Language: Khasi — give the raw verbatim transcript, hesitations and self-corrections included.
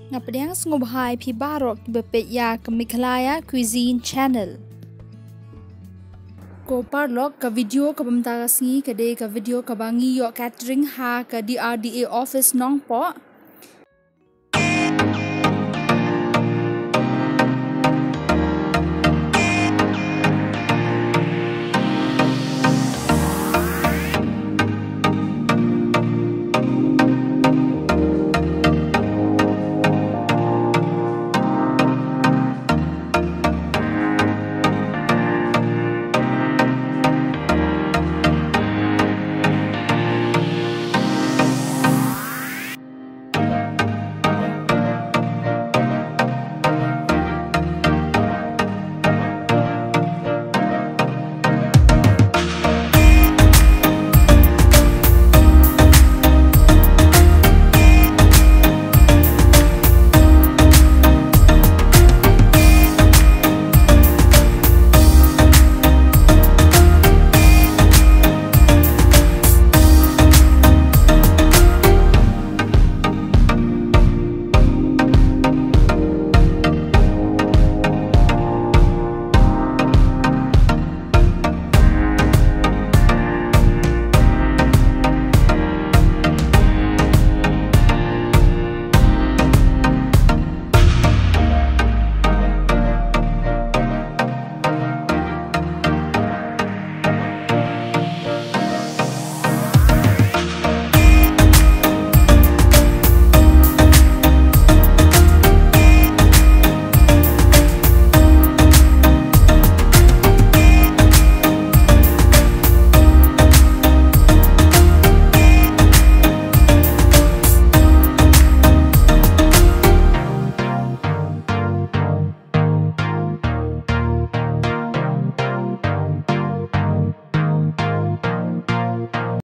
Nga pdiang sngewbha ïa phi baroh kiba peit ïa ka Meghalaya Cuisine Channel. Ko paralok, ka video kaba mynta ka sngi ka dei ka video kaba ngi ïoh catering ha ka D R D A office Nongpoh.